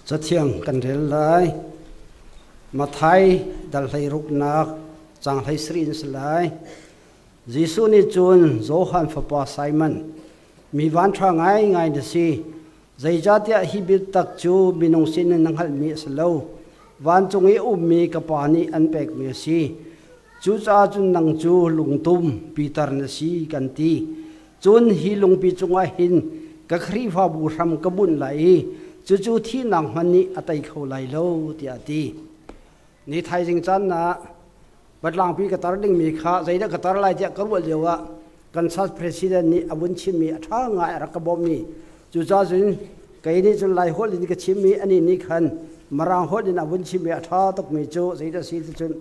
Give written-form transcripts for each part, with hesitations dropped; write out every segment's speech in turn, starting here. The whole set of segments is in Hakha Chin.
Cathiang kan rel lai. Matthai dal hleiruknak caang 17 in si lai. Jesuh nih cun Johan fapa Simon, mi vanṭha ngaingai na si. Zeicahtiah hi biatak cu minung sinin na hngalhmi a si lo. Vancung i a ummi ka Pa nih an pekmi a si. Cucaah cun nang cu lungtum Peter na si kan ti. Cun hi lungpi cungah hin ka Khrihfabu hram ka bunh lai i cucu thihnak hmanh nih a tei kho lai lo tiah a ti. Ni thaizing caan ah batlangpi ka tar dingmi kha zeidah ka tar lai tiah ka ruah lio ah kan church president nih a vun chimmi a ṭha ngai a rak ka bawmhmi cucaah cun kei nih cun Lai holh in ka chimmi anih nih khan Mirang holh in a vun chimmi a ṭha tukmi cu zeidah si ti cun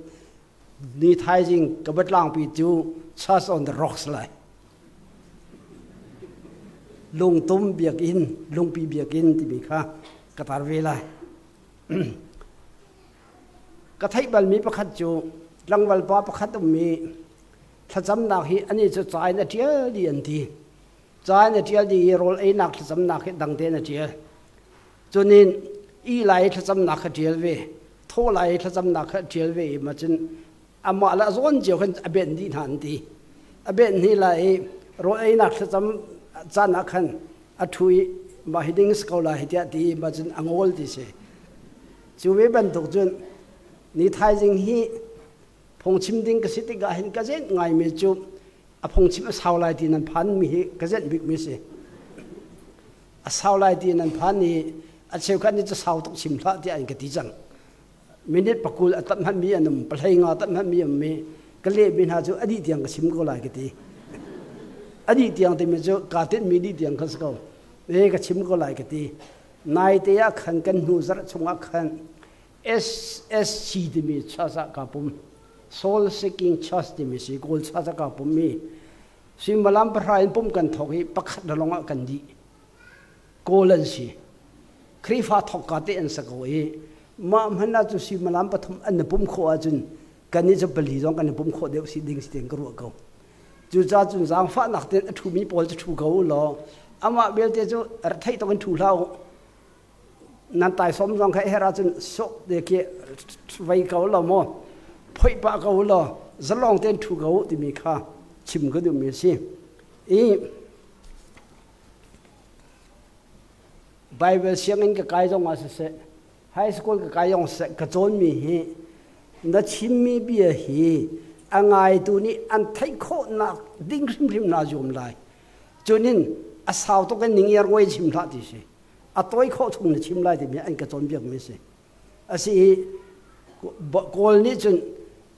ni thaizing ka batlangpi cu church on the rocks lai lungtum biakinn lungpi biakinn timi kha ka tar ve lai Ka theih balmi pakhat cu tlangval pa pakhat ummi thlacamnak hi ani cu ca in a ṭial dih an ti. Ca in a ṭial dih i rawl einak thlacamnak hi dang tein a ṭial. Cunin ih lai i thlacamnak kha ṭial ve, thawh lai i thlacamnak kha ṭial ve i ma cun amah le a zawn cio khan a benh dih hna an ti. A benh hni lai i rawl einak thlacam caan ah khan a ṭhu i mah hi ding si ko lai hi tiah ti i mah cun a ngawl ti si. Cu ve bantuk cun ni thaizing hi phungchim ding ka si tikah hin ka zenh ngaimi cu a phungchim a sau lai ti nan phan mi hi ka zenh bikmi si. A sau lai ti nan phan i a cheukhat nih cu sau tuk chim hlah tiah an ka ti cang. Minute pakul a tat hmanh mi an um, pahlei nga tat hmanh mi um i ka lehmi hna cu a dih tiang ka chim ko lai ka ti. A dih tiang timi cu kaa tinhmi dih tiang kha si ko. E ka chim ko lai ka ti. Naite ah khan kan hnu zarh chungah khan SSC timi church ah kaa pum. Soul Seeking Church timi si Kawl church ah kaa pum i suimilam pahra in pum kan thawk i pakhat lawng ah kan dih. Kawl an si. Khrihfa thawk ka te an sa ko i mah hmanh ah cu suimilam pathum an na pum khawh ahcun kan nih cu pali zong kan i pum khawh deuh si ding si ten ka ruah ko. Cucaah cun zaangfahnak tein a ṭhumi pawl cu ṭhu ko u law amah belte cu retheih tuk in ṭhu hlah u. Nan taisawm zong kha herh ahcun suk te khi vei ko law maw phoih pah ko u law zalong tein ṭhu ko u timi kha chim ka duhmi a si. I Bible sianginn ka kai zong ah siseh, high school ka kai zong siseh, ka cawnmi hi na chimmi bia hi a ngaitu nih an theih khawhnak ding hrimhrim naa zuam lai. Cunin a sau tuk in ningiar ngoi chim hlah ti si. A tawi khawh chung na chim lai timi an ka cawnpiakmi si. A si i Kawl nih cun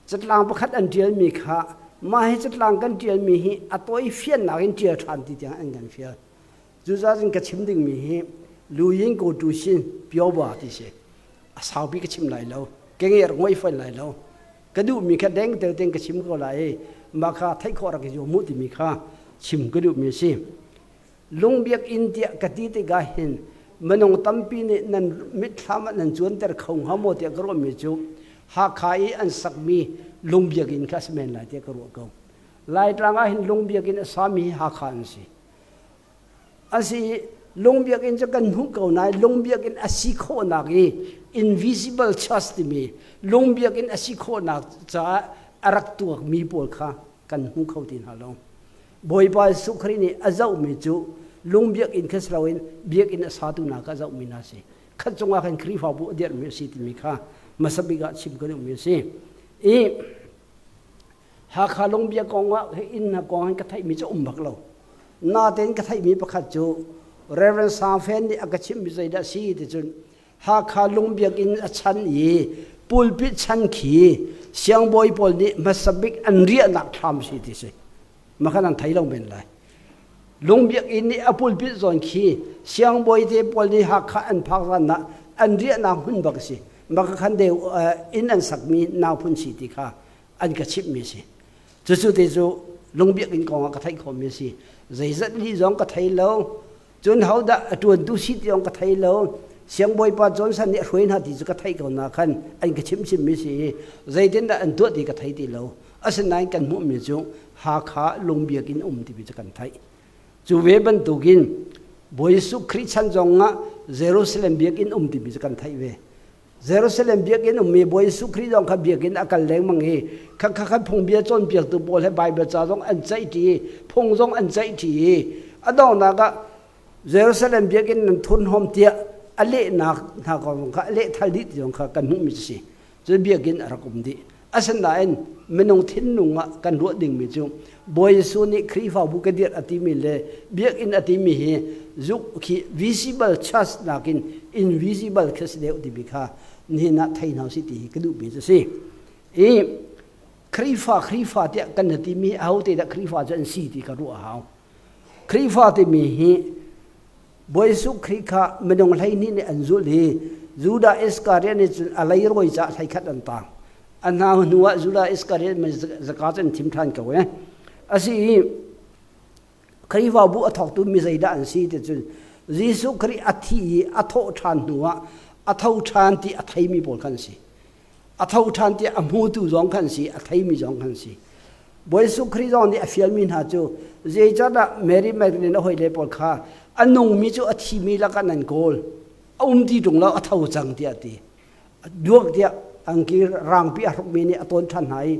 catlang pakhat an ṭialmi kha mah hi catlang kan ṭialmi hi a tawi fiannak in ṭial ṭhan ti tiang an kan fial. Cucaah cun ka chim dingmi hi Luyin ko tu sin pioba ti si. A saupi ka chim lai lo. Ka nger ngoi fawn lai lo. Ka duhmi kha deng te ten ka chim ko lai i mah kha theih khawh rak i zuam mu timi kha chim ka duhmi a si. Lungbiak inn tiah ka ti tikah hin minung tampi nih nan mitthlam ah nan cuanter kho hnga maw tiah ka ruahmi cu Hakha i an sakmi lungbiak inn kha a si men lai tiah ka ruah ko. Laitlang ah hin lungbiak inn a sami hi Hakha an si. A si i lungbiakinn cu kan hmuh ko nain lungbiakinn a si khawhnak i invisible church timi lungbiakinn a si khawhnak caah a rak tuakmi pawl kha kan hmu kho ti hna lo. Bawipa Jesuh Khrih nih a zohmi cu lungbiakinn kha si loin biakinn a satu hna kha a zohmi hna a si. Khat cungah khan Khrihfabu a dirhmi a si timi kha hmasa bik ah chim ka duhmi a si. I Hakha lungbiak kong ah inn hna kong hin ka theihmi cu um bak lo. Natein ka theihmi pakhat cu Reverend Sang Fen nih a ka chimhmi zeidah a si ti cun Hakha lungbiak inn a chan i pulpit chan khi siangbawi pawl nih hmasa bik an riahnak thlam si ti si. Makhan an thei lo men lai. Lungbiak inn nih a pulpit zawn khi siangbawi te pawl nih Hakha an phak zan ah an riahnak hmun bak a si. Maka khan deu inn an sakmi nau phun si ti kha an ka chimhmi a si. Cucu te cu lungbiak inn kong ah ka theih khawhmi a si. Zeizat li zong ka thei lo. Cun hodah a ṭuantu si ti zong ka thei lo. Siangbawipa Johnson nih a hruai hna ti cu ka theih ko na khan an ka chimchimmi si i zeitindah an tuah ti ka thei ti lo. Asinain kan hmuhmi cu Hakha lungbiak inn um timi cu kan theih. Cu ve bantukin Bawi Jesuh Khrih chan zong ah Jerusalem biakinn um timi cu kan theih ve. Jerusalem biakinn ummi Bawi Jesuh Khrih zong kha biakinn a kal lengmang i kha kha khan phungbia cawnpiaktu pawl he Baibal ca zong an ceihṭi i phung zong an ceihṭi i a donghnak ah Jerusalem biakinn nan thurhnawm tiah a lehnak hna kong kha a lehthal dih ti zong kha kan hmuhmi cu si. Cu biakinn a rak um dih. Asinain minung thinlung ah kan ruah dingmi cu Bawi Jesuh nih Khrihfabu ka dirh a timi le biakinn a timi hi zuk khi visible church nakin invisible khi si deuh timi kha nihin ah thei hna usih ti hi ka duhmi cu si. I Khrihfa Khrihfa tiah kan timi ahote dah Khrihfa cu an si ti ka ruah a hau. Khrihfa timi hi Bawi Jesuh Khrih kha minung 12 nih an zulh i Judah Iskariot nih cun a leirawi caah hleikhat an tang. A hna hnu ah Judah Iskariot zaka cu an thim ṭhan ko eh. A si i Khrihfabu a thawktu mi zeidah an si ti cun Jesuh Khrih a thi i a thawh ṭhan hnu ah a tho ṭhan ti a theimi pawl kha an si. A tho ṭhan tiah a hmutu zong khan si, a theimi zong khan si. Bawi Jesuh Khrih zong nih a fialmi hna cu zeicahdah Mary Magdalene a hawile pawl kha a nungmi cu a thimi lakah nan kawl, a um ti ṭung lo, a tho cang tiah a ti. Duak tiah angki rangpi a hrukmi nih a tawn ṭhan hna i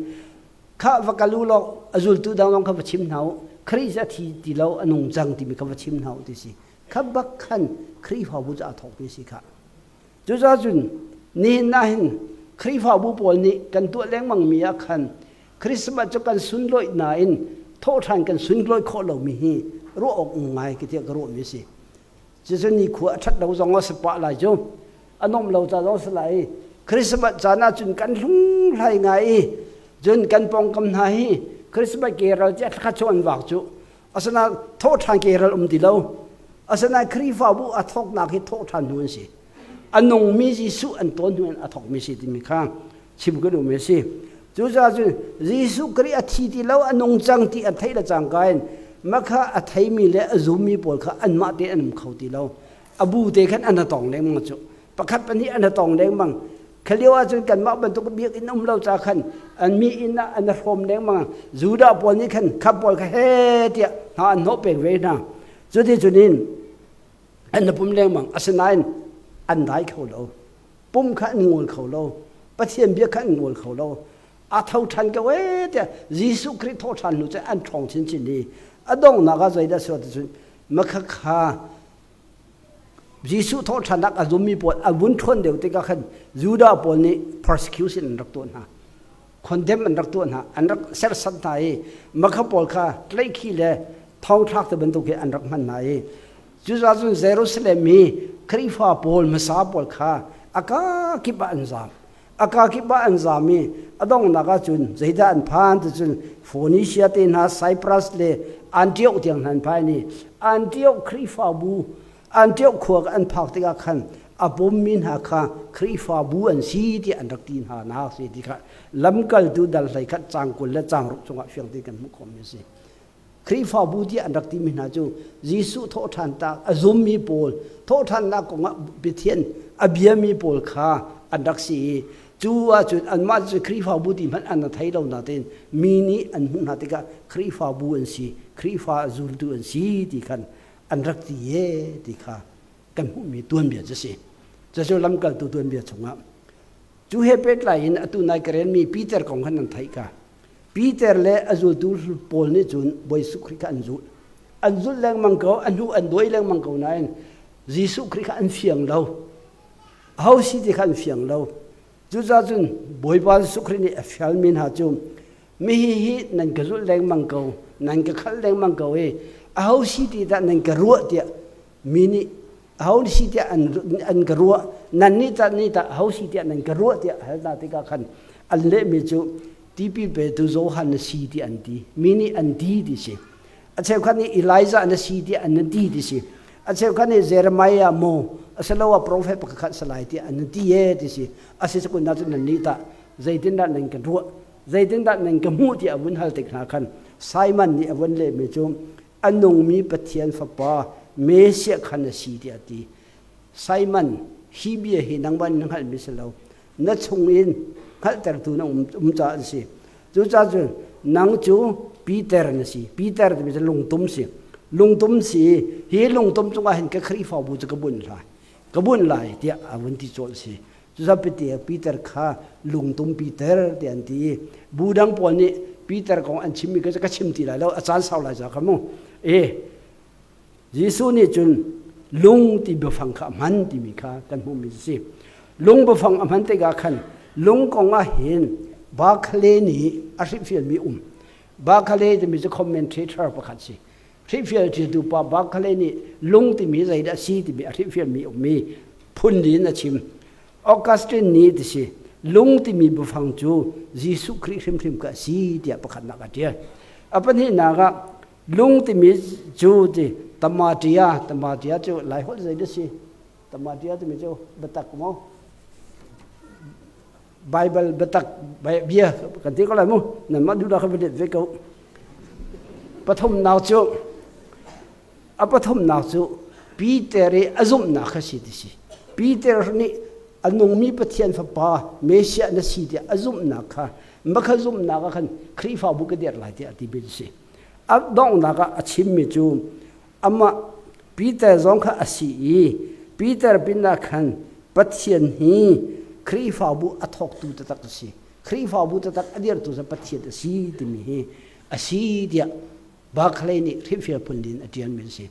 kha va kal u law a zultu dang zong kha va chim hna u, Khrih cu a thi ti lo, a nung cang timi kha va chim hna u ti si. Kha bak khan Khrihfabu cu aa thawkmi si kha. Cucaah cun nihin ah hin Khrihfabu pawl nih kan tuah lengmangmi ah khan Christmas cu kan sunlawih nain thawhṭhan kan sunlawih khawh lomi hi ruah awk ngai ka tiah ka ruahmi a si. Cucu nikhua a ṭhat lo zong a si pah lai cu. A nuamh lo ca zong si lai i Christmas caan ah cun kan hlunghlai ngai i cun kan pawngkam hna hi Christmas keral tiah thlakhat chung an vak cu. Asinain thawhṭhan keral um ti lo. Asinain Khrihfabu a thawknak hi thawhṭhan hnu an si. A nungmi Jesuh an tawn hnu in a thawkmi si timi kha chim ka duhmi a si. Cucaah cun Jesuh Khrih a thi ti lo, a nung cang ti an theih le cangka in makha a theimi le a zummi pawl kha anmah tein an um kho ti lo. A bu te khan an tong lengmang cu. Pakhat pahnih an tong lengmang. Kha lio ahcun kanmah bantuk biakinn um lo ca khan an mi inn ah an hrawm lengmang. Judah pawl nih khan kha pawl kha he tiah hna an hnawh peng ve hna. Cuti cun in an pum lengmang. Asinain an dai kho lo. Pum kha an ngol kho lo. Pathian bia kha an ngol kho lo. A tho ṭhan ko ee tiah Jesuh Khrih thawh ṭhan hnu cu an ṭhawng chinchin i a donghnak ah zeidah a si cun makha kha Jesuh thawhṭhannak a zummi pawl a vun ṭhawn deuh tikah khan Judah pawl nih persecution an rak tuah hna. Condemn an rak tuah hna. An rak serhsat hna i makha pawl kha tlaihkhih le thongthlak te bantuk hi an rak hman hna i cucaah cun Jerusalem i Khrihfa pawl hmasa pawl kha a kakip ah an zaam. A kakip ah an zaam i a donghnak ah cun zeidah an phan ti cun Phoenicia te hna Cyprus le Antioch tiang hna an phan i Antioch Khrihfabu Antioch khua an phak tikah khan a pummi hna kha Khrihfabu an si tiah an rak ti hna nak si ti kha lamkaltu dal 11 caang 20 le caang ruk cungah fiang tein kan hmuh khawhmi a si. Khrihfabu tiah an rak timi hna cu Jesuh thawhṭhan tak a zummi pawl thawhṭhannak kongah Pathian a biami pawl kha an rak si i cu ahcun anmah cu Khrihfabu ti hmanh an thei lo nain mi nih an hmuh hna tikah Khrihfabu an si Khrihfa zultu an si ti khan an rak ti e ti kha kan hmuhmi tuanbia cu si. Cucu lamkaltu tuanbia chungah cu he pehtlai in atu nai ka relmi Peter kong khan nan theih ka. Peter le a zultu pawl nih cun Bawi Jesuh Khrih kha an zulh. An zulh lengmang ko, a hnu an dawi lengmang ko nain Jesuh Khrih kha an fiang lo. Aho si ti kha an fiang lo. Cucaah cun Bawipa Jesuh Khrih nih a fialmi hna cu mihi hi nan ka zulh lengmang ko, nan ka khalh lengmang ko i aho si ti dah nan ka ruah tiah mi nih aho si tiah an, an ka ruah nan nih tah nih tah aho si tiah nan ka ruah tiah hal hna tikah khan an lehmi cu tipil petu Johan na si ti an ti mi nih an ti ti si a cheukhat nih Elijah na si tiah an ti ti si a cheukhat nih Jeremiah maw asiloah profet pakhat salai tiah an ti e ti si a si kun na cu nan nih tah zeitindah nan kan ruah zeitindah nan ka hmuh tiah a vun hal tik hna khan Simon nih a vun lehmi cu a nungmi Pathian Fapa Messiah khan a si tiah a ti. Simon, hi bia hi nangmah na hngalhmi si lo. Na chungin hngalhtertu na um, um caah an si. Cucaah cun nang cu Peter na si. Peter timi cu lungtum si. Lungtum si hi lungtum cungah hin ka Khrihfabu cu ka bunh lai. Ka bunh lai tiah a vun ti cawlh si. Cucaah Peter kha lungtum Peter tiah an ti i bu dang pawl nih Peter kong an chimmi kha ka chim ti lai lo a caan sau lai ca kha mu. E Jesuh nih cun lung ti biafang kha a hman timi kha kan hmuhmi a si. Lung biafang a hman tikah khan lung kong ah hin Barclay nih a hrilhfialmi um. Barclay timi cu commentator pakhat si. Hrilhfial ṭialtu pa Barclay nih lung timi zeidah a si timi a hrilhfialmi ummi phun in a chim. Augustine nih ti si lung timi biafang cu Jesuh Khrih hrimhrim kha a si tiah pakhatnak a ṭial. A pahnihnak ah Lung timi cu ti tamaṭia tamaṭia cu Laiholh zei dah si? Tamaṭia timi cu biatak maw? Bible biatak bia kan ti ko lai mu. Nanmah duhnak kha va let ve ko. Pathumnak cu a pathumnak cu Peter i a zumhnak kha si ti si. Peter nih a nungmi Pathian fapa Messiah na si tiah a zumhnak kha makha zumhnak ah khan Khrihfabu ka dirh lai tiah a ti mi si. A donghnak ah a chimmi cu amah Peter zong kha a si i Peter pinah khan Pathian hi Khrihfabu a thawktu taktak a si. Khrihfabu taktak a dirhtu cu Pathian a si timi hi a si tiah Barclay nih hrimhfial phun in a ṭialmi a si.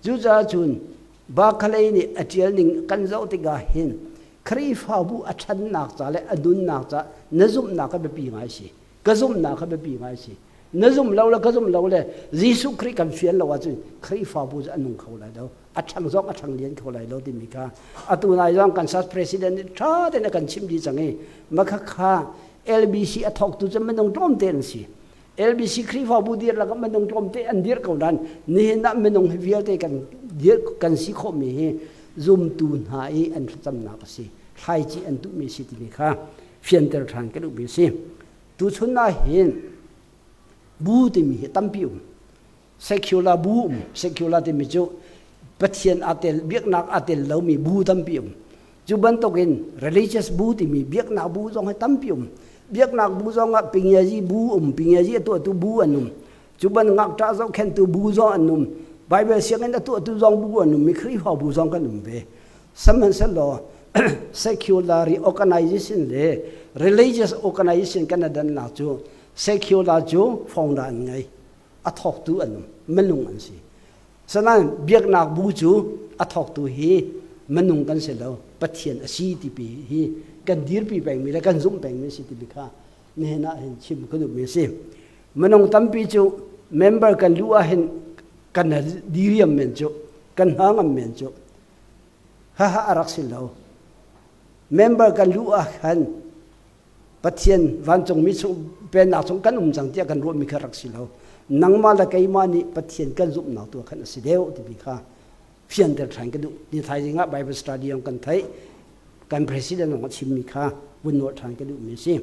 Cucaah cun Barclay nih a ṭial ning kan zoh tikah hin Khrihfabu a ṭhannak ca le a nunnak ca na zumhnak kha biapi ngai si. Ka zumhnak kha biapi ngai si. Na zum lo le ka zum lo le Jesuh Khrih kan fian lo ahcun Khrihfabu cu a nung kho lai lo. A ṭhang zong a ṭhang lian kho lai lo timi kha atu nai zong kan sas president nih ṭha tein a kan chimh dih cang i makha kha LBC a thawktu cu minung tlawmte an si. LBC Khrihfabu dir lakah minung tlawmte an dir ko nain nihin ah minung hi vialte kan dir kan si khawhmi hi zumtu hna i an thlacamnak a si. Thlaici an tuhmi a si timi kha fianter ṭhan ka duhmi a si. Tuchun ah hin bu timi hi tampi um. Secular bu um. Secular timi cu Pathian aa tel, biaknak aa tel lomi bu tampi um. Cu bantukin religious bu timi biaknak bu zong hi tampi um. Biaknak bu zong ah pingiazi bu um, pingiazi a tuahtu bu an um. Cu ban ngakṭah zohkhenhtu bu zong an um. Bible sianginn a tuahtu zong bu an um i Khrihfa bu zong kan um ve. Sihmanhsehlaw secular organization le religious organization kan dannak cu secular cu founder an ngei a thawktu an um minung an si sanain biaknak bu cu a thawktu hi minung kan si lo pathian a si tipi hi kan dirpi pengmi le kan zumh pengmi si timi kha nihin ah hin chim ka duhmi a si minung tampi cu member kan luh ah hin kan diriam men cu kan hna ngam men cu Haha a rak si lo. Member kan luh ah khan Pathian vancungmi chung pennak chung kan um cang tiah kan ruahmi kha rak si lo. Nangmah le keimah nih Pathian kan zumhnak tu khan a si deuh timi kha fianter ṭhan ka duh. Ni thaizing ah Bible study kan theih. Kan president zong a chimmi kha vun nawl ṭhan ka duhmi a si.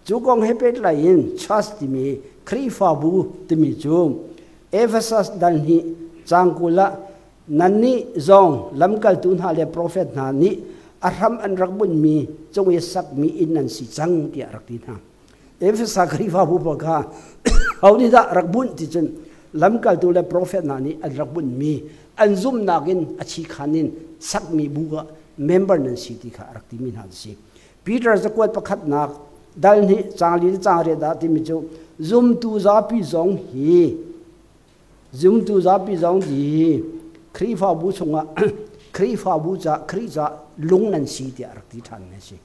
Cu kong he pehtlai in church timi Khrihfabu timi cu Ephesus dal hnih caang 20 ah Nannih zong lamkaltu hna le profet hna nih a hram an rak bunhmi cung i sakmi inn nan si cang tiah rak ti hna. Efesa Khrihfabu pawl kha ho nih dah rak bunh ti cun lamkaltu le profet hna nih an rak bunhmi an zumhnak in a chikhan in sakmi bu ah member nan si ti kha a rak timi hna an si. Peter cakuat pakhatnak dal hnih caang li le caang riat ah timi cu zumtu zapi zong hi Zumtu zapi zong hi Khrihfabu chungah Khrihfabu ca Khrih ca lung nan si tiah rak ti ṭhan a si.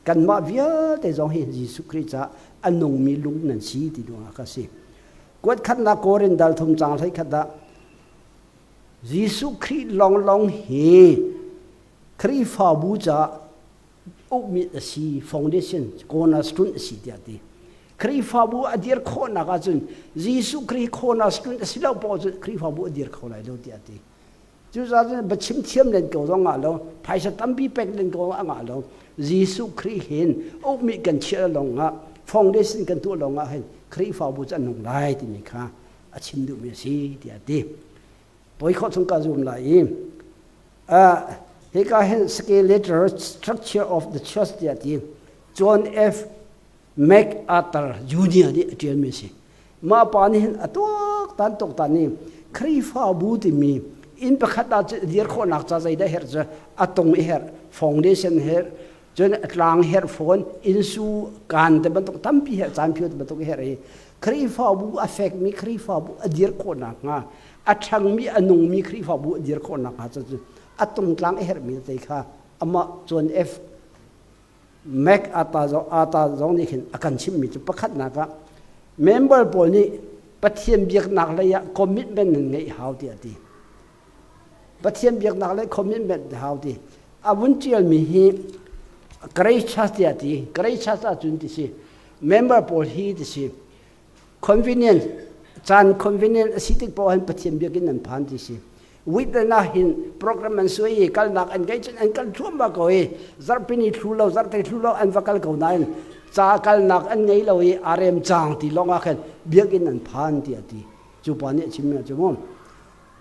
Kanmah vialte zong hi Jesuh Khrih ca a nungmi lung nan si ti duh ah ka si. Kuat khatnak Korin dal thum caang 11 ah Jesuh Khrih lawnglawng hi Khrihfabu ca ukmi a si foundation cornerstone a si tiah ti Khrihfabu a dir khawhnak ahcun Jesuh Khrih cornerstone a si lo paoh cun Khrihfabu a dir kho lai lo tiah ti cucaah cun biachim thiam len ko zong ngah lo phaisa tampi pek len ko a ngah lo Jesuh Khrih hin ukmi kan chiah lawng ah foundation kan tuah lawng ah hin Khrihfabu cu an nung lai timi kha a chim duhmi a si tiah ti Poi khawh chung ka zum lai i hika hin skeletal structure of the church tiah ti John F. MacArthur Jr. nih a ṭialmi a si. Mah pa nih hin a tuaktan tuaktan i Khrihfabu timi inn pakhat ah dir khawhnak ca zeidah herh cu a tung i herh, foundation herh, cun a tlang herh fawn, innsu kaan te bantuk tampi herh, caan phio te bantuk herh i Khrihfabu a fekmi Khrihfabu a dir khawhnak hnga, a ṭhangmi a nungmi Khrihfabu a dir khawhnak hnga cu a tungtlang a herhmi te kha amah John F. Mac Ata zong nih khin a kan chimhmi cu pakhatnak ah member pawl nih Pathian biaknak lei ah commitment nan ngeih hau tiah a ti. Pathian biaknak lei commitment hau ti. A vun ṭialmi hi Grace Church tiah a ti. Grace Church ahcun ti si. Member pawl hi ti si. Convenient caan convenient a si tik paoh hin Pathian biakinn nan phan ti si. Weekend ah hin program an suai i kalnak an ngei cun an kal thluahmah ko i zarhpini thlu lo zarhte thlu lo an va kal ko nain ca kalnak an ngei lo i aa rem cang ti lawng ah khan biakinn an phan ti a ti. Cu pa nih a chimmi cu mu.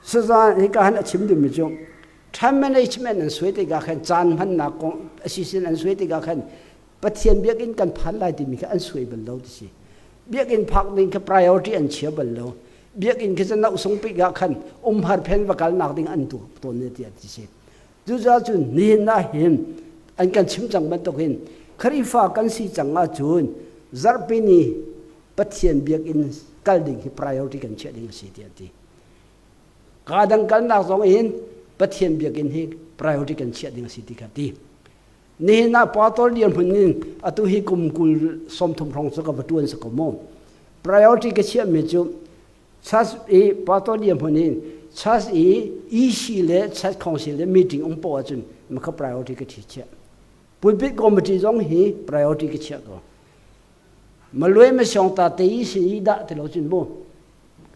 Saza hika han a chim duhmi cu time management an suai tikah khan caan hmannak kong a sisin an suai tikah khan Pathian biakinn kan phan lai timi kha an suai bal lo ti si. Biakinn phak ding kha priority an chia bal lo. Biakinn khi cu nausung pik ah khan umhar phen va kalnak ding an tuak tawn ne tiah ti si. Cucaah cun nihin ah hin an kan chim cang bantuk hin Khrihfa kan si cang ahcun zarhpi ni Pathian biakinn kal ding hi priority kan chiah ding a si tiah ti. Ka dang kalnak zong in Pathian biakinn hi priority kan chiah ding a si ti kha ti. Nihin ah pastor dirhmun in atu hi kum 20 30 hrawng cu ka va ṭuan si ko mu. Priority ka chiahmi cu church i pastor dirhmun in church i EC le church council le meeting um poah ahcun makha priority ka thi chiah. Pulpit committee zong hi priority ka chiah ko. Malue ma siong ta te i sin i dah ti lo cun mu.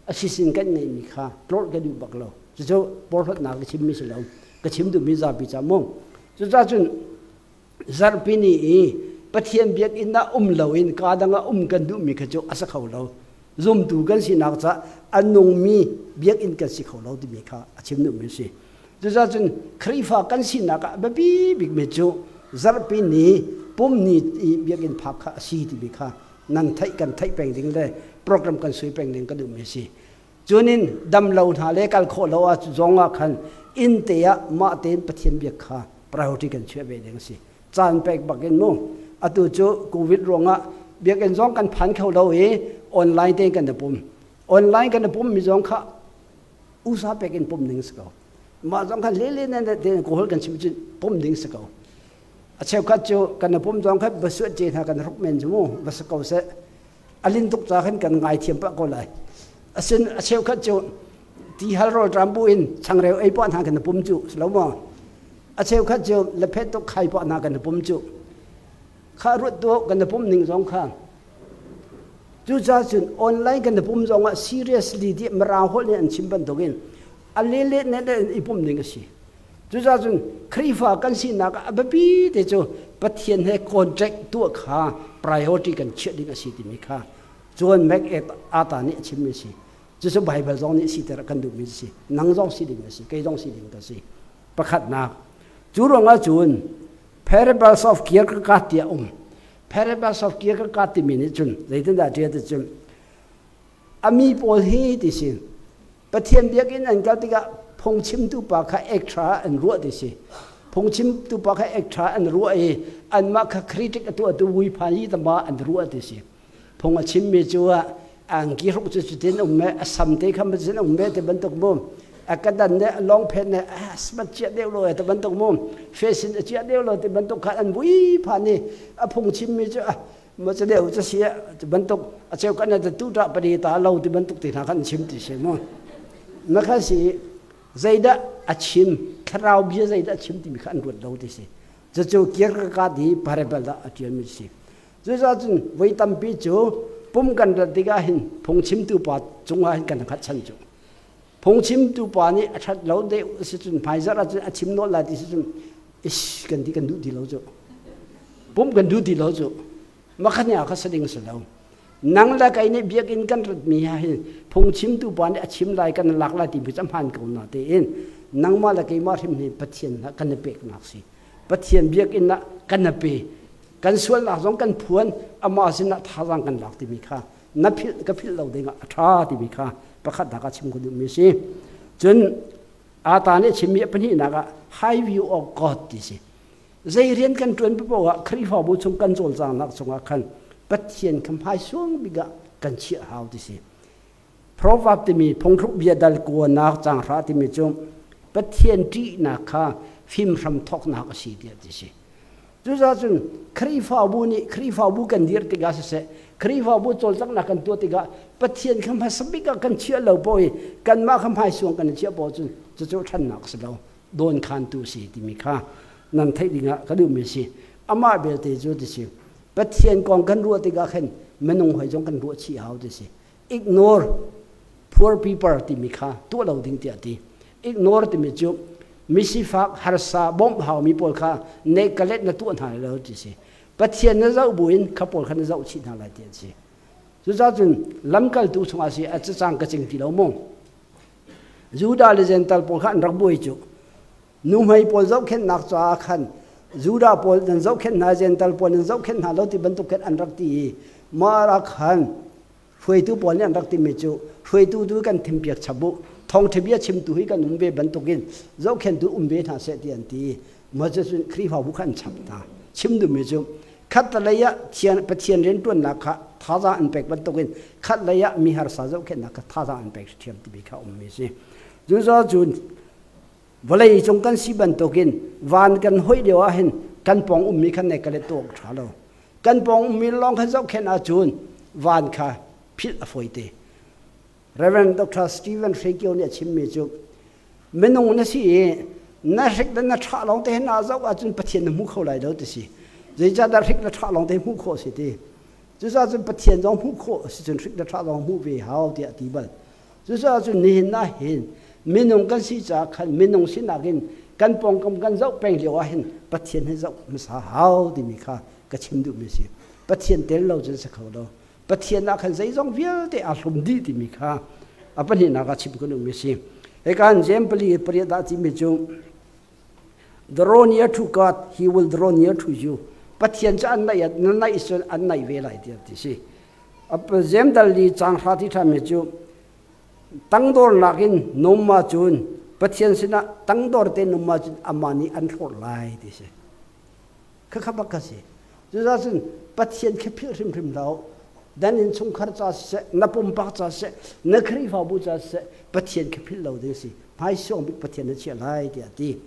A sisin kan ngeihmi kha tlawrh ka duh bak lo. Cucu porhlawtnak ka chimmi si lo. Ka chim duhmi zapi ca mu. Cucaah cun zarhpi ni i Pathian biakinn ah um loin kaa dang ah um kan duhmi kha cu a si kho lo. Zumtu kan sinak caah a nungmi biakinn kan si kho lo timi kha a chim duhmi a si. Cucaah cun Khrihfa kan sinak ah biapi bikmi cu zarhpi ni pum ni i biakinn phak kha a si timi kha nan theih kan theih peng ding le program kan sui peng ding ka duhmi a si. Cunin dam lo hna le kal khawh lo ah zong ah khan inn te ah mah tein Pathian biak kha priority kan chiah ve ding a si. Caan pek bak in mu. Atu cu COVID ruangah biakinn zong kan phan kho lo i online tein kan i pum. Online kan i pum mi zong kha usa pek in pum ding si ko. Mah zong kha lele ne tein kawl kan chim cun pum ding si ko. A cheukhat cu kan i pum zong kha basuat ce hna kan hruk men cu mu va si ko seh. A lin tuk ca khan kan ngaithiam pah ko lai. Asin a cheukhat cu ti hal rawl ṭam bu in changreu ei pah hna kan i pum cu si lo maw? A cheukhat cu lephet tuk khai pah hna kan i pum cu. Kha ruat tuah kan i pum ning zong kha. Cucaah cun online kan i pum zong ah seriously ti Mirang holh nih an chim bantukin a lele ne ne in i pum ding a si. Cucaah cun Khrihfa kan sinak ah a biapi te cu Pathian he contract tuah kha priority kan chiah ding a si timi kha John MacArthur nih a chimmi a si. Cucu Baibal zong nih siter a kan duhmi a si. Nang zong si ding a si, kei zong si ding ka si. Pakhatnak, cu ruangah cun Parables of Kierkegaard tiah um. Parables of Kierkegaard timi nih cun zeitindah ṭial ti cun a mi pawl hi ti si Pathian biakinn an kal tikah phungchimtu pa kha extra an ruah ti si. Phungchimtu pa kha extra an ruah i anmah kha critic a tuahtu vuiphan hi tama an ruah ti si. Phung a chimmi cu ah angki hruk cu cutin um me a sam te kha cutin um me ti bantuk mu a kadan ne a long phen ne a smat chia deuh lo ti bantuk mu fashion a chia deuh lo ti bantuk kha an vui phan i a phung chimmi cu ma cu deuh cu si ti bantuk a cheu kan ta tu ta pari ta lo ti bantuk ti hna khan chim ti si mu na kha si zeidah a chim thlarau bia zeidah a chim timi kha an ruat lo ti si cucu Kierkegaard hi parable dah a ṭialmi si cucaah cun voi tampi cu pum kan rat tikah hin phungchimtu pa cungah hin kan hngatchan cu phungchimtu pa nih a ṭhat lo deuh si cun hmaizarh ahcun a chim nawl lai ti si cun ish kan ti kan duh ti lo cu pum kan duh ti lo cu makhan ah kha sading si lo nang le kei nih biakinn kan rat mi ha hin phungchimtu pa nih a chim lai kan lak lai ti bi cu hmaan ko na tein nangmah le keimah hrim hi Pathian kan i peknak si Pathian biakinn ah kan i pe kan sualnak zong kan phuan amah sinah thazaang kan lak timi kha. na philh ka philh lo dingah a ṭha timi kha pakhat nak ah chim ka duhmi si. Cun ata nih chimmi a pahnihnak ah high view of God ti si. Zei rian kan ṭuan paoh ah Khrihfabu chung kan cawlcanghnak chungah khan Pathian kha hmaisung bik ah kan chiah hau ti si. Proverb timi phungthluk bia dal kuanak caanghra timi cu Pathian ṭihnak kha fimhram thawknak a si tiah ti si. Cucaah cun Khrihfabu nih Khrihfabu kan dir tikah siseh, Khrihfabu cawlcanghnak kan tuah tikah Pathian kha hmasa bik ah kan chiah lo paoh i kanmah kha hmaisuang kan i chiah paoh cun cucu ṭhannak a si lo, dawnkhantu a si timi kha nan theih dingah ka duhmi a si. Amah belte cu ti si, Pathian kong kan ruah tikah khin minung hoi zong kan ruah chih hau ti si. Ignore poor people timi kha tuah lo ding tiah ti. Ignore timi cu misifak harsa bawmh haumi pawl kha ne kalet na tuah hna lo ti si. Pathian na zoh buin kha pawl kha na zoh chih hna lai ti an si. Cucaah cun lamkaltu chungah si a cacang ka cing ti lo mu. Judah le Gentile pawl kha an rak buai cu. Nuhmei pawl zohkhenhnak caah khan Judah pawl nan zohkhenh hna, Gentile pawl nan zohkhenh hna lo ti bantuk khan an rak ti i mah ah khan hruaitu pawl nih an rak timi cu hruaitu tu kan thimpiak chap u thawngṭha bia chimtu hi kan um ve bantukin zohkhenhtu um ve hna seh ti an ti Moses cun Khrihfabu kha an chap hna chim duhmi cu khatlei ah Pathian rianṭuannak kha thazaang an pek bantukin khatlei ah mi harsa zohkhenhnak kha thazaang an pek ṭhiam timi kha ummi a si cucaah cun vawlei cung kan si bantukin van kan hoih lio ah hin kan pawng ummi khan ne ka le tuak ṭha lo kan pawng ummi lawng khan zohkhenh ahcun van kha philh a fawite Reverend Dr. Stephen Hrekio nih a chimmi cu minung na si i na hrik le na ṭha lawng te na zoh ahcun Pathian na hmu kho lai lo ti si zeicahdah hrik le ṭha lawng te hmuh khawh si ti cucaah cun Pathian zong hmuh khawh si cun hrik le ṭha zong hmuh ve hau tiah a ti bal cucaah cun nihin ah hin minung kan si caah khan minung sinak in kan pawngkam kan zoh peng lio ah hin Pathian hi zoh hmasa hau timi kha ka chim duhmi a si Pathian tel lo cun si kho lo Pathian ah khan zeizong vialte aa hlum dih timi kha a pahnihnak ah chim kan ummi a si. Hika James pali pariat ah timi cu draw near to God, he will draw near to you. Pathian cu an naih na naih cun an naih ve lai tiah ti si. James dal li cang hra ti ṭhami cu tangdornak in num ahcun Pathian sinah tangdor te num ahcun amah nih an hlawt lai ti si. Khakha bak ka si. Cucaah cun Pathian khi philh hrimhrim lo. Dan innchungkhar ca siseh, na pumpak ca siseh, na Khrihfabu ca siseh, Pathian khi philh lo ding si. Hmaisuang bik Pathian na chiah lai tiah a ti.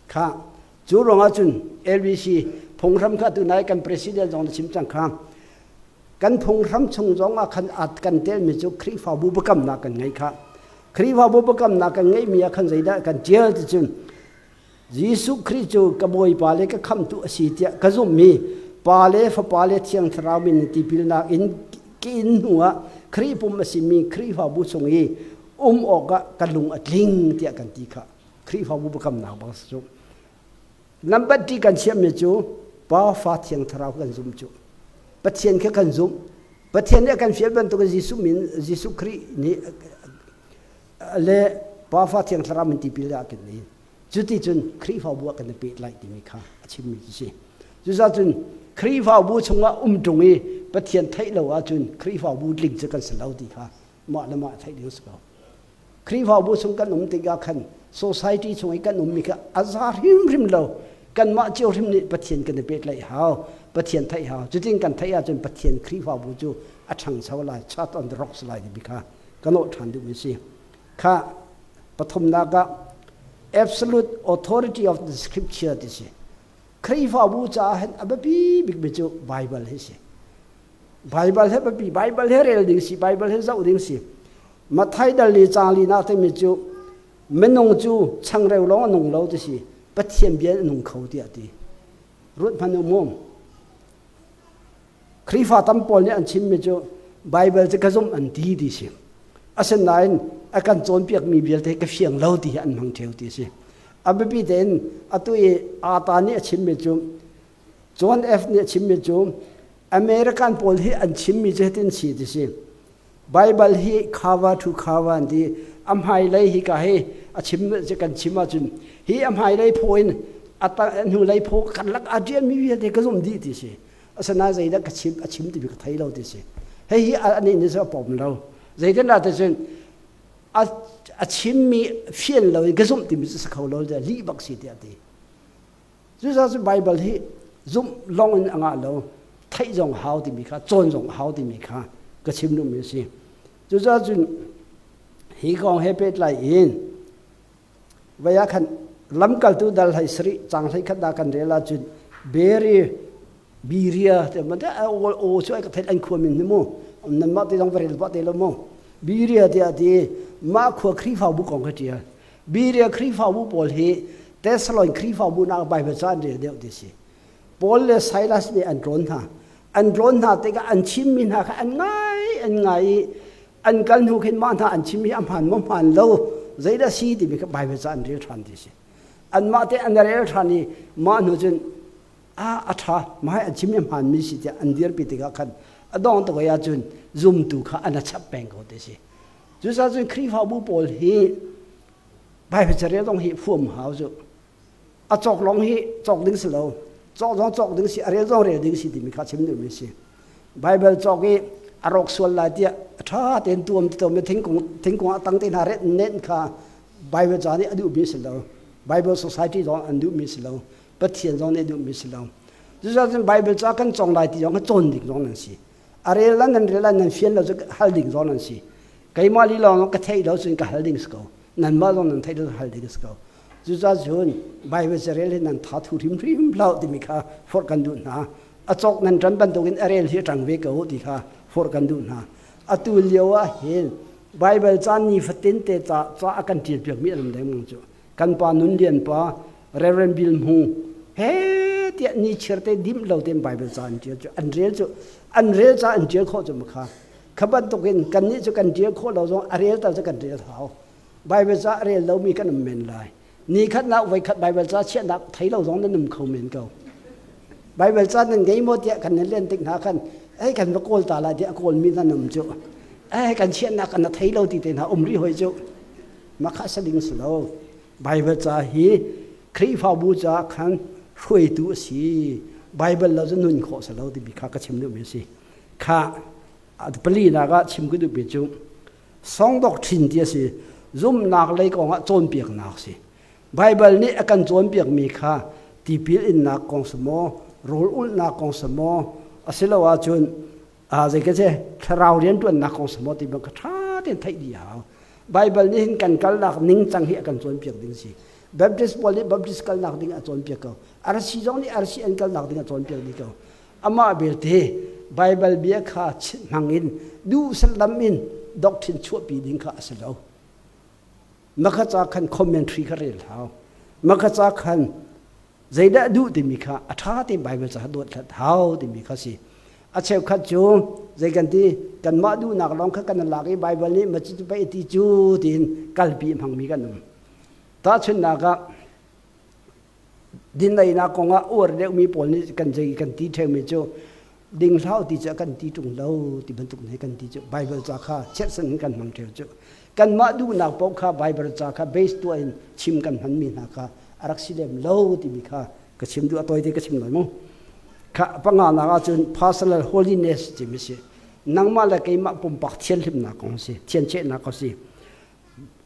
Kha cu ruangah cun LBC phunghram kha tunai kan president zong na chim cang kha. Kan phunghram chung zong ah khan at kan telmi cu Khrihfabu biakamnak kan ngei kha. Khrihfabu biakamnak kan ngeihmi ah khan zeidah kan tial ti cun Jesuh Khrih cu ka Bawipa le ka Khamhtu a si tiah ka zumhmi Pa le Fapa le Thiang Thlarau min in tipilnak in ka in hnuah Khrih pum a simi Khrihfabu chung i um awkah ka lung a tling tiah kan ti kha Khrihfabu biakamnak bang si cu. Number ti kan chiahmi cu Pa, Fa, Thiang Thlarau kan zum cu. Pathian kha kan zumh. Pathian nih a kan fial bantukin Jesuh min Jesuh Khrih nih le Pa, Fa, Thiang Thlarau min tipil ah kan in. Cuticun Khrihfabu ah kan i pehtlaih timi kha a chimmi cu si. Cucaah cun Khrihfabu chungah um ṭung i Pathian theih lo ahcun Khrihfabu tling cu kan si lo ti kha mah le mah theih ding si ko. Khrihfabu chung kan um tikah khan society chung i kan ummi kha a za hrimhrim lo. Kanmah cio hrim nih Pathian kan i pehtlaih hau, Pathian theih hau. Cutin kan theih ahcun Pathian Khrihfabu cu a ṭhangcho lai, church on the rocks lai timi kha ka nawh ṭhan duhmi si. Kha Pathumnak ah absolute authority of the scripture ti si. Khrihfabu caah hin a biapi bikmi cu Bible hi si. Bible he biapi, Bible he rel ding si, Bible he zoh ding si. Matthai dal li caang li nak timi cu minung cu changreu lawng a nung lo ti si. Pathian bia a nung kho tiah ti. Ruat hmanh u mu. Khrihfa tam pawl nih an chimmi cu Baibal cu ka zumh an ti ti si. Asinain a kan cawnpiakmi vialte ka fiang lo ti hi an hmang ṭheo ti si. A biapi tein atu i Ata nih a chimmi cu John F nih a chimmi cu American pawl hi an chimmi cu hitin si ti si. Baibal hi cover to cover an ti. A hmailei hi ka hi a chim kan chim ahcun hi a hmailei phaw in a hnulei phaw karlak aa ṭialmi vialte ka zumh dih ti si. Asinain zeidah ka chim a chim timi ka thei lo ti si. Hihi anih nih cun a pom lo. Zeitindah ti cun a chimmi fian lo in ka zumh timi cu si kho lo lih bak si tiah a ti. Cucaah cun Baibal hi zumh lawng in a ngah lo, theih zong hau timi kha, cawn zong hau timi kha ka chim duhmi a si. Cucaah cun hi kong he pehtlai in Vai ah khan lamkaltu dal hlei sarih cang hlei khat dah kan rel ahcun Beri Biria te man o cu ai ka theih an khua min hi mu nan mah te zong va rel pah te lo mu Biria tiah ti mah khua Khrihfabu kong kha ṭial Biria Khrihfabu pawl hi Thessalon Khrihfabu nak Bible ca an rel deuh ti si Paul le Silas nih an tlawn hna an tlawn hna tikah an chimmi hna kha an ngai an ngai i an kal hnu khin mah hna an chim hi a hmaan maw hmaan lo zeidah si timi kha Bible ca an rel ṭhan ti si anmah te an rel ṭhan i mah hnu cun a a ṭha mah an chim hi a hmaanmi si tiah an dirpi tikah khan a dong tuk ah cun zumtu kha an a chap peng ko ti si cucaah cun Khrihfabu pawl hi Bible carel zong hi fuam hau cu a cawk lawng hi cawk ding si lo cawk zong cawk ding si a rel zong rel ding si timi kha chim duhmi si Bible cawk i a rawk sual lai tiah a ṭha tein tuam ti tomi thingkung thingkung a tang te hna ret nen kha Bible ca nih a duhmi si lo Bible Society zong an duhmi si lo Pathian zong nih a duhmi si lo cucaah cun Bible ca kan cawng lai ti zong kha cawn ding zong nan si a rel lan nan rel lan nan fian lo cu hal ding zong nan si keimah lila lawng ka theih lo cun ka hal ding si ko nanmah zong nan theih lo hal ding si ko cucaah cun Bible carel hi nan tha thu hrimhrim hlah timi kha forh kan duh hna a cawk nan ṭan bantukin a rel hi a ṭang ve ko ti kha forh kan duh hna atu lio ah hin Bible ca nifatin te ca ca a kan ṭial piakmi an um dengmang cu kan pa Nun Lian pa Reverend Bill Hmu he tiah ni chir te dim lo tein Bible ca an ṭial cu an rel cu an rel ca an ṭial khawh cu ma kha kha bantukin kannih cu kan ṭial khawh lo zong a rel tal cu kan rel hau Bible ca a rel lomi kan um men lai ni khatnak voi khat Bible ca chiahnak thei lo zong nan um kho men ko Bible ca nan ngei maw tiah kan nan len tik hna khan ei kan va kawl ta lai tiah a kawlmi nan um cu ei kan chiahnak kan na thei lo ti te hna um rih hoi cu makha sa ding si lo Bible ca hi Khrihfabu ca khan hruaitu a si Bible lo cu nun khawh si lo timi kha ka chim duhmi a si kha palinak ah chim ka duhmi cu songdok ṭhin ti a si zumhnak lei kongah cawnpiaknak si Baibal nih a kan cawnpiakmi kha tipil innak kong si maw rawl ulhnak kong si maw asiloah cun zei ka ce thlarau rianṭuannak kong si maw ti bang kha ṭha tein theih dih hau Baibal nih hin kan kalnak ningcang hi a kan cawnpiak ding si Baptist pawl nih Baptist kalnak ding a cawnpiak ko RC zong nih RC an kalnak ding a cawnpiak dih ko Amah belte Baibal bia kha hmang in duhsalam in doctrine chuahpi ding kha a si lo. Maka ca khan commentary kha rel hau. Maka ca khan zeidah duh timi kha a ṭha tein Baibal ca dawt hlat hau timi kha si. A cheukhat cu zei kan ti kanmah duhnak lawng kha kan lak i Baibal nih ma cu pei ti cu tiin kalpi hmangmi kan um. Tahchunhnak ah Dineinak kongah uar deuhmi pawl nih kan zei kan ti ṭheumi cu ding hlah ti cu kan ti ṭung lo ti bantuk nih kan ti cu Bible ca kha cherhsan in kan hmang ṭheu cu kanmah duhnak paoh kha Bible ca kha base tuah in chim kan hmanmi hna kha a rak si lem lo timi kha ka chim duh a tawite ka chim lai mu kha panganak ahcun personal holiness timi si nangmah le keimah pumpak thianhlimnak kong si thianchehnak kong si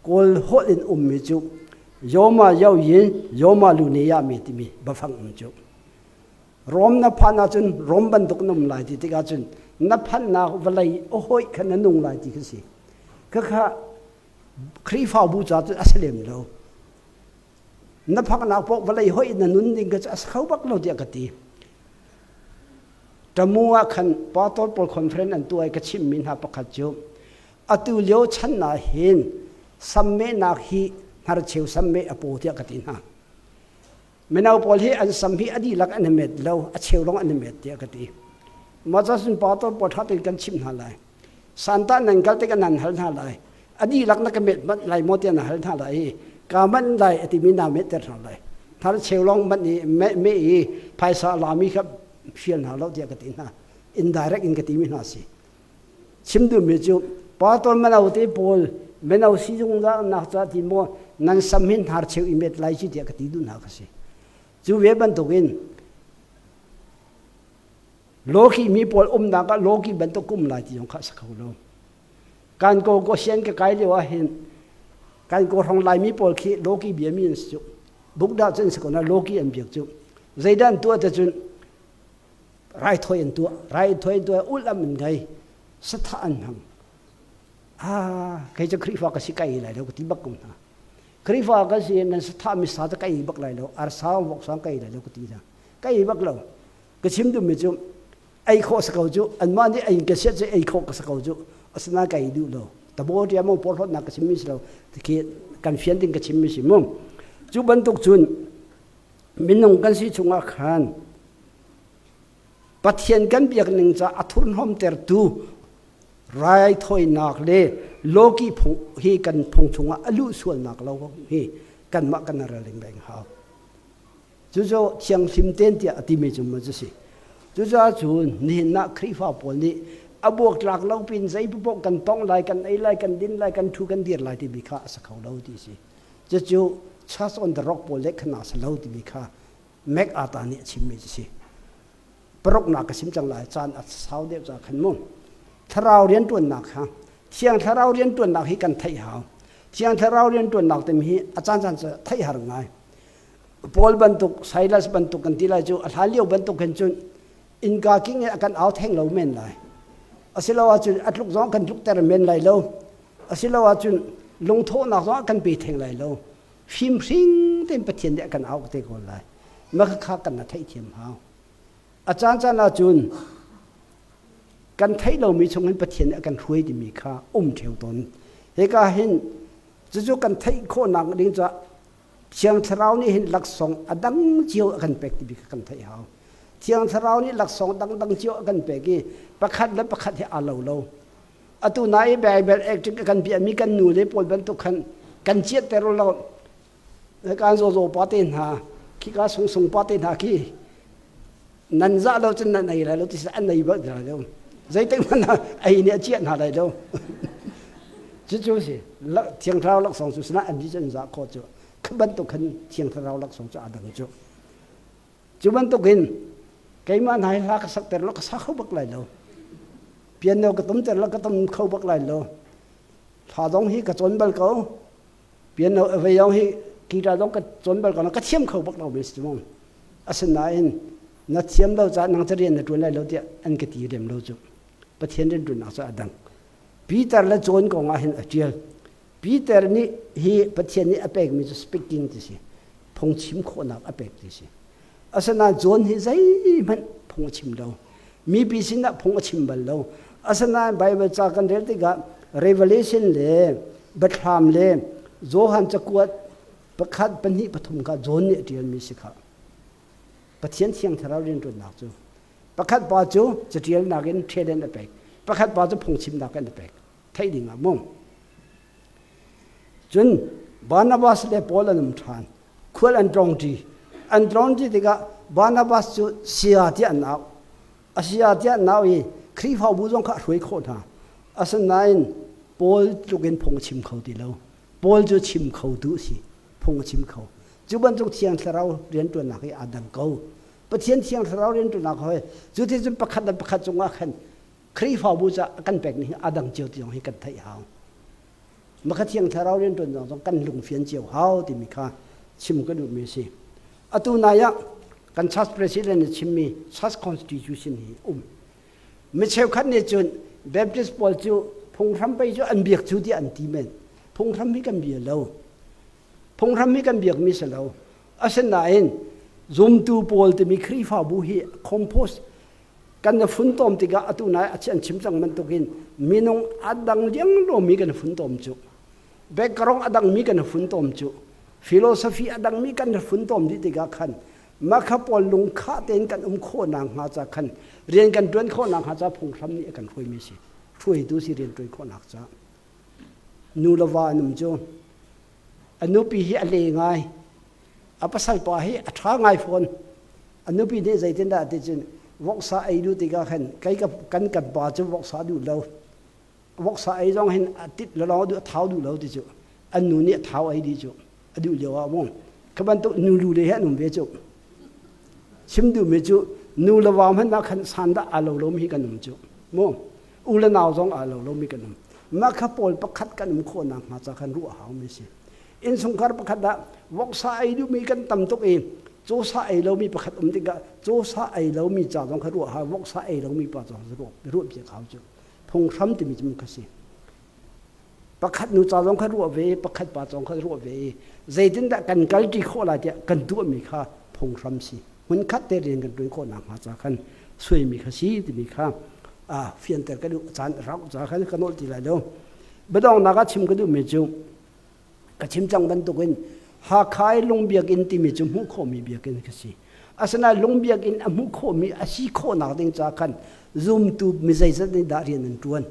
Kawl holh in ummi cu Yoma Yo Yin Yoma Lu Ne Ya Mi timi bafang um cu. Rom na phan ahcun Rom bantuk na um lai ti tikah cun na phannak vawlei a hawih kha na nung lai ti khi si. Khakha Khrihfabu ca cun a si lem lo. Na phaknak paoh vawlei hoih na nun ding kha cu a si kho bak lo tiah ka ti. Tamu ah khan Pastor pawl conference an tuah i ka chimmi hna pakhat cu atu lio chan ah hin sammehnak hi hnarcheu sammeh a paw tiah ka ti hna. Mino pawl hi an sam hi a dihlak an i met lo, a cheu lawng an i met tiah ka ti. Mah cun pastor pawl ṭha tein kan chimh hna lai. Santa nan kal tikah nan hal hna lai. A dihlak na ka met manh lai maw tiah na hal hna lai i ka manh lai a timi naa metter hna lai. Hnarcheu lawng manh i meh meh i phaisa a lami kha fial hna lo tiah ka ti hna. Indirect in ka timi hna si. Chim duhmi cu pastor mino te pawl mino si zungzal nak ca ti maw nan sam hin hnarcheu i met lai ci tiah ka ti duh hna ka si. Cu ve bantukin Lawki mi pawl umnak ah lawki bantuk kum lai ti zong kha a si kho lo. Kan ko ko sian ka kai lio ah hin kan ko hrong Laimi pawl khi lawki bia mi an si cu. Bukdah cun si ko na lawki an biak cu. Zeidah an tuah te cun raithawi an tuah. Raithawi an tuah ulh am an ngei. Sathah an hmang. Ah, kei cu Khrihfa ka si kai lai lo ka ti bak ko hna. Khrihfa ka si nan sathah mi sa cu ka ei bak lai lo. Arsa voksa ka ei lai lo ka ti hna. Ka ei bak lo. Ka chim duhmi cu ei khawh si ko cu anmah nih ei ka siat cu ei khawh ka si ko cu asinain ka ei duh lo. Tabo tia mo porhlawtnak ka chimmi si lo. Khi kan fian ding ka chimmi si mu. Cu bantuk cun minung kan si chungah khan Pathian kan biak ning ca a thurhnawmtertu raithawinak le lawki phung hi kan phung chungah a luh sualnak lo hi kanmah kan ralring beng hau. Cucu thianghlim ten tiah a timi cu maw cu si. Cucaah cun nihin ah Khrihfa pawl nih a buaktlak lo pin zei paoh kan tong lai, kan ei lai, kan din lai, kan thu kan dir lai timi kha a si kho lo ti si. Cucu Church on the Rock pawl le khan a si lo timi kha MacArthur nih a chimmi cu si. Paruknak ka chim cang lai caan a sau deuh ca khan mu. Thlarau rianṭuannak kha Thiang Thlarau rianṭuannak hi kan theih hau. Thiang Thlarau rianṭuannak timi hi a caan caan cu theih har ngai. Paul bantuk, Silas bantuk kan ti lai cu a hlan lio bantuk hin cun innka king in a kan au theng lo men lai. Asilo ahcun a tluk zong kan tlukter men lai lo. Asilo ahcun lungthawhnak zong a kan pe theng lai lo. Fimhring tein Pathian nih a kan auh te ko lai. Mah kha kan na theihthiam hau. A caan caan ahcun kan theih lomi chungin Pathian nih a kan hruai timi kha um ṭheo tawn. Hika hin cucu kan theih khawhnak ding caah Thiang Thlarau nih hin laksawng a dang cio a kan pek timi kha kan theih hau. Thiang Thlarau nih laksawng dangdang cio a kan pek i pakhat le pakhat hi aa lo lo. Atu na i Bible acting a kan biami kan nu le pawl bantuk khan kan chiatter lo. Kan zawzaw pa te hna, khika sungsung pa te hna khi nan zah lo cun nan ei lai lo ti an ei bal lai lo. Zeitik hmanh ah ei nih a ciah hna lai lo. Cucu si Thiang Thlarau laksawng cu sinah an an zah khawh cu kha bantuk khan Thiang Thlarau laksawng cu aa dang cu. Cu bantukin keimah hna hi hla ka sakter lo ka sa kho bak lai lo. Piano ka tumter lo ka tum kho bak lai lo. Thla zong hi ka cawn bal ko. Piano vei zong hi guitar zong ka cawn bal ko ka thiam kho bak lo mi si mu. Asinain na thiam lo caah nang cu rian na ṭuan lai lo tiah an ka ti rem lo cu. Pathian rian ṭuannak cu a dang. Peter le John kong ah hin a ṭial. Peter nih hi Pathian nih a pekmi cu speaking ti si. Phungchim khawhnak a pek ti si. Asinain John hi zeihmanh phung a chim lo. Mipi sinah phung a chim bal lo. Asinain Bible ca kan rel tikah Revelation le Biathlam le Johan cakuat pakhat pahnih pathum kha John nih a ṭialmi si kha. Pathian Thiang Thlarau rianṭuannak cu pakhat pa cu caṭialnak in talent a pek pakhat pa cu phungchimnak in a pek theih ding ah mu. Cun Barnabas le Paul an um ṭhan. Khual an tlawngṭi. An tlawngṭi tikah Barnabas cu saya tiah an auh. A saya tiah an auh i Khrihfabu zong kha a hruai khawh hna. Asinain Paul tlukin phung a chim kho ti lo. Paul cu chim khotu a si. Phung a chim kho. Cu bantuk Thiang Thlarau rianṭuannak hi aa dang ko. Pathian Thiang Thlarau rianṭuannak hoi cu ti cun pakhat le pakhat cungah khan Khrihfabu ca kan pekmi hi a dang cio ti zong hi kan theih hau. Maka Thiang Thlarau rianṭuan zong zong kan lungfian cio hau timi kha chim ka duhmi a si. Atu nai ah kan church president nih chimmi church constitution hi um. Mi cheukhat nih cun Baptist pawl cu phunghram pei cu an biak cu tiah an ti men. Phunghram hi kan bia lo. Phunghram hi kan biakmi si lo. Asinain zumtu pawl timi Khrihfabu hi compose kan na funtom tikah atu nai an chim cang bantukin minung a dang lianglomi kan funtom cu background a dangmi kan funtom cu philosophy a dangmi kan funtom dih tikah khan makha pawl lungkhah tein kan um khawhnak hnga ca khan rian kan ṭuan khawhnak hnga ca phunghram nih a kan hruaimi si hruaitu si rian ṭuan khawhnak ca nu le va an um cu a nupi hi a le ngai a pasal pa hi a ṭha ngai fawn A nupi nih zeitindah ti cun voksa ei duh tikah khan kei ka kan kan pa cu voksa duh lo. Voksa ei zong hin a tit le lawng a duh a thau duh lo ti cu. An nu nih a thau ei dih cu. A duh lio ah mung. Kha bantuk nu lu le hi an um ve cu. Chim duhmi cu Nu le va hmanh ah khan san dah aa lo lomi hi kan um cu. Mu u le nau zong aa lo lomi kan um. Mah kha pawl pakhat kan um khawh nakhnga ca khan ruah a haumi si. Innchungkhar pakhat ah voksa ei duhmi kan tam tuk i cawsa ei lomi pakhat um tikah cawsa ei lomi ca zong kha ruah hau, voksa ei lomi pa zong ruah ruah piak hau cu. Phunghram timi cu kha si. Pakhat nu ca zong kha ruah ve, pakhat pa zong kha ruah ve i zeitindah kan kalṭi khawh lai tiah kan tuahmi kha phunghram si. Hmunkhat te rian kan ṭuan khawh nakhnga ca khan suaimi kha si timi kha fianter ka duh. Caan rauh ca khan ka nolh ti lai lo. Biadonghnak ah chim ka duhmi cu ka chim cang bantukin Hakha i lung biakinn timi cu hmuh khawhmi biakinn ka si. Asinain lung biakinn a hmuh khawhmi a si khawhnak ding ca khan zumtu mi zeizat nih dah rian an ṭuan.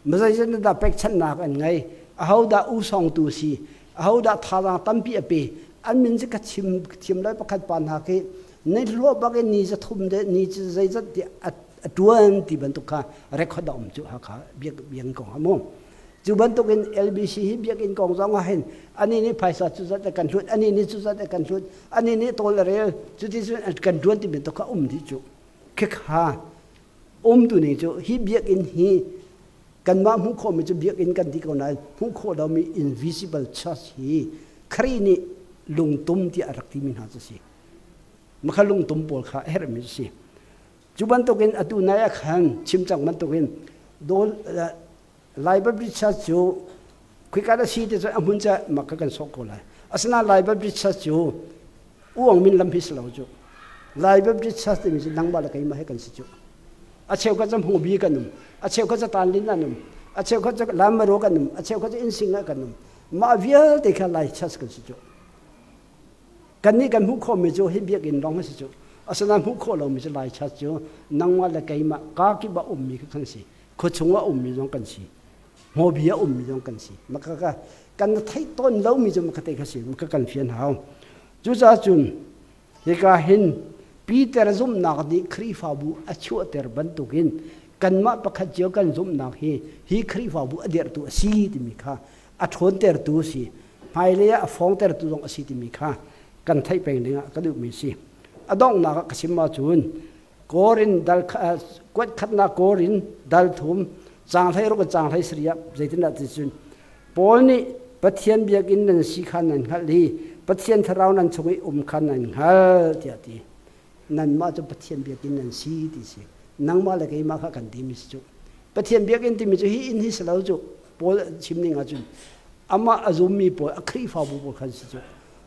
Mi zeizat nih dah pekchanhnak an ngei. Ahodah usawngtu si, ahodah thazaang tampi a pe. An min cu ka chim thiam lai pakhat pa hna khi ni hluah bak in ni zathum de ni zeizat ti a ṭuan ti bantuk kha record a um cu Hakha biakinn kong ah mu. Cu bantukin LBC hi biakinn kong zong ah hin ani nih phaisa cu zat kan hlut, ani nih cu zat kan hlut, ani nih tawl a rel, cuti cun kan ṭuan ti bantuk kha um dih cu. Khikha um tu ning cu hi biakinn hi kanmah hmuh khawhmi cu biakinn kan ti ko nain hmuh khawh lomi invisible church hi Khrih nih lungtum tiah a rak timi hna cu si. Makha lungtum pawl kha a herhmi cu si. Cu bantukin atu nai ah khan chim cang bantukin dol Lai Baptist Church cu khika da si ti cu a hmun ca mak ka kan sok ko lai. Asinain Lai Baptist Church cu uang min lam hi si lo cu. Lai Baptist Church timi cu nangmah le keimah he kan si cu. A cheukhat cu hmungbi kan um, a cheukhat cu tanlin an um, a cheukhat cu lamaro kan um, a cheukhat cu innsing ah kan um. Mah vialte kha Lai Church kan si cu. Kannih kan hmuh khawhmi cu hi biakinn lawng a si cu. Asinain hmuh khawh lomi cu Lai Church cu nangmah le keimah kaa kip ah ummi kha kan si. Khuachung ah ummi zong kan si. Hmawbi ah ummi zong kan si. Maka ka kan theih tawn lomi cu maka te kha si. Maka kan fian hau. Cucaah cun hika hin Peter zumhnak nih Khrihfabu a chuahter bantukin kanmah pakhat cio kan zumhnak hi hi Khrihfabu a dirhtu a si timi kha a ṭhawntertu a si hmailei ah a fawngtertu zong a si timi kha kan theih peng dingah ka duhmi a si. A donghnak ah ka chim ahcun Korin dal kuat khatnak Korin dal thum caang 16 in caang 17 ah zeitindah ti cun Paul nih Pathian biakinn nan si kha nan hngalh i Pathian thlarau nan chung i um kha nan hngalh tiah ti. Nanmah cu Pathian biakinn nan si ti si. Nangmah le keimah kha kan timi si cu. Pathian biakinn timi cu hi inn hi si lo cu. Paul chim ning ahcun amah a zummi pawl a Khrihfabu pawl khan si cu.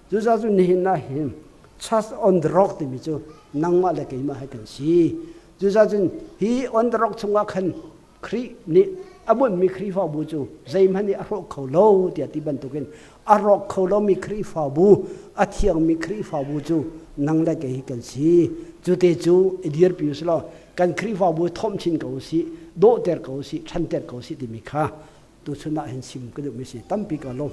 Cucaah cun nihin ah hin Church on the Rock timi cu nangmah le keimah he kan si. Cucaah cun hi on the rock chungah khan Khrih nih a bunhmi Khrihfabu cu zeihmanh nih a hrawh kho lo tiah ti bantukin a rawk kho lomi Khrihfabu, a thiangmi Khrihfabu cu nang le kei hi kan si. Cute cu i dirpi u law kan Khrihfabu thomh chin ko usih, dawhter ko usih, ṭhanter ko usih timi kha tuchun ah hin sim ka duhmi si. Tampi ka lawm.